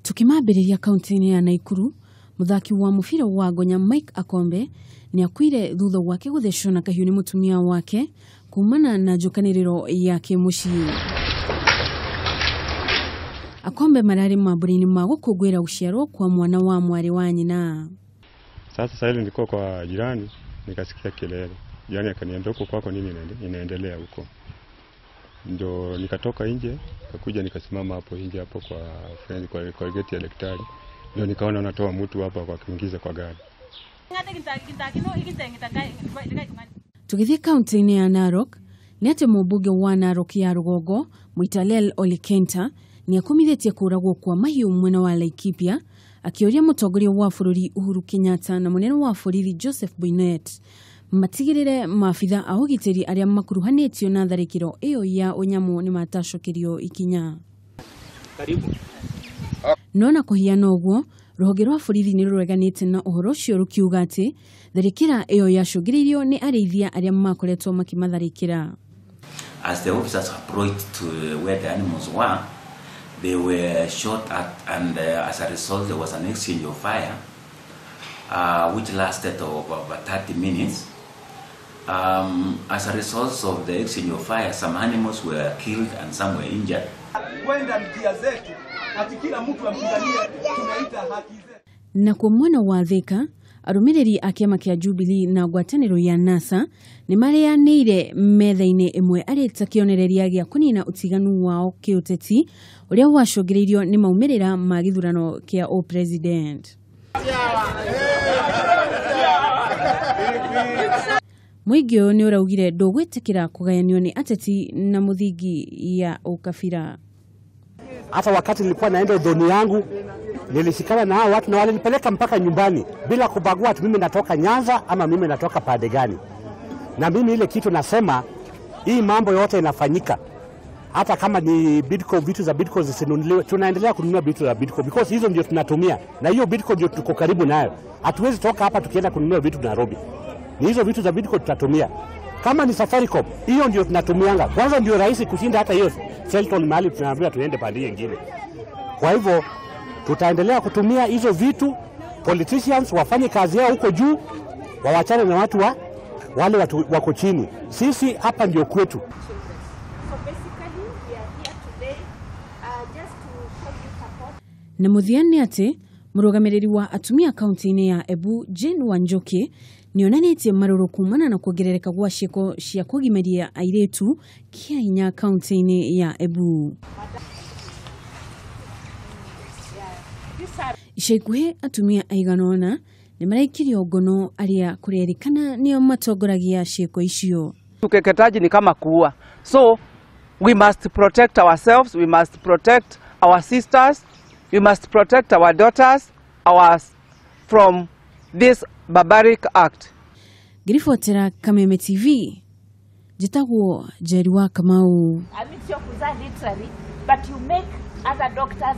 Tukimambĩrĩria kaunti-inĩ ya Naikuru, mũthaki wa mũbira wa ngonya Mike Akombe nĩ akuire thutha wake gũthecwo na kahiũ nĩ mũtumia wake kumana na njũkanĩrĩro ya kĩmũciĩ. Akombe mararĩ mambũra-inĩ ma gũkũngũĩra gũciarwo kwa mwana wa mwarĩ wa nyina. Sasa hivi nilikuwa kwa jirani nikasikia kelele. Jirani akaniambia huko kwako nini inaendelea huko. Ndio nikatoka nje, nikakuja nikasimama hapo nje hapo kwa friend kwa gate ya daktari. Ndio nikaona anatoa mtu hapa kwa kuingiza kwa gari. Tugithie kaunti-inĩ ya Narok, nĩ atĩ mũmbunge wa Narok ya rũgongo Muitalel Ole Kenta nĩ akumithĩtie kũragwo kwa mahiũ mwena wa Laikipia, akĩũria mũtongoria wa bũrũri Uhuru Kenyatta na mũnene wa borithi Joseph Boinnet matigĩrĩre maabitha a ũgitĩri arĩa makuruhanĩtio na tharĩkĩro ĩyo ya ũnyamũ nĩ matacokerio ikinya. No na kũhiana ũguo, rũhonge rwa borithi nĩ rũreganĩte na ũhoro ũcio rũkiuga atĩ tharĩkĩra ĩyo yacũngĩrĩirio nĩ arĩithia arĩa makoretwo makĩmatharĩkĩra. As the officers approached to where the animals were, they were shot at, and as a result there was an exchange of fire, which lasted over 30 minutes. As a result of the exchange of fire, some animals were killed and some were injured. Na kwa mwena wa Thika, arũmĩrĩri a kĩama kĩa Jubilee na ngwatanĩro ya NASA nĩ mareanĩire metha-inĩ ĩmwe arĩ ta kĩonereria gĩa kũnina ũtiganu wao kĩũteti ũrĩa wacũngĩrĩirio nĩ maumĩrĩra ma gĩthurano kĩa ũpresident. Mũingĩ ũyũ nĩ ũraugire ndũgwĩtĩkĩra kũgayanio nĩ ateti na mũthingi ya ũkabira. Hata wakati nilikuwa naenda dhoni yangu nilishikana na hao watu na walinipeleka mpaka nyumbani bila kubagua ati mimi natoka Nyanza ama mimi natoka pande gani. Na mimi ile kitu nasema, hii mambo yote inafanyika hata kama ni Bidco, vitu za Bidco zisinunuliwe, tunaendelea kununua vitu za Bidco because hizo ndio tunatumia na hiyo Bidco ndio tuko karibu nayo. Hatuwezi toka hapa tukienda kununua vitu Nairobi. Ni hizo vitu za Bidco tutatumia. Kama ni Safaricom, hiyo ndio tunatumianga. Kwanza ndio rahisi kushinda hata hiyo Celton mahali tunaambiwa tuende pande nyingine. Kwa hivyo tutaendelea kutumia hizo vitu. Politicians wafanye kazi yao huko juu, wawachane na watu wa wale watu wako chini. Sisi hapa ndio kwetu. Na mũthia-inĩ atĩ mũrũgamĩrĩri wa atumia kaunti-inĩ ya Embu Jane Wanjoki nĩonanĩtie marũrũ kumana na kuongerereka gwa ciĩko cia kũgimaria airĩtu kĩa hinya kaunti-inĩ ya Embu. Ica ikuhĩ atumia aigana ũna nĩ maraikirio ngono arĩa kũrerĩkana nĩo matongoragia ciĩko icio. Ukeketaji ni kama kuua. So we must protect ourselves, we must protect our sisters, we must protect our daughters, from this barbaric act. Ngĩribotera Kameme TV, njĩtagwo Njeri wa Kamau. I mean, sio kuzaa literally, but you make other doctors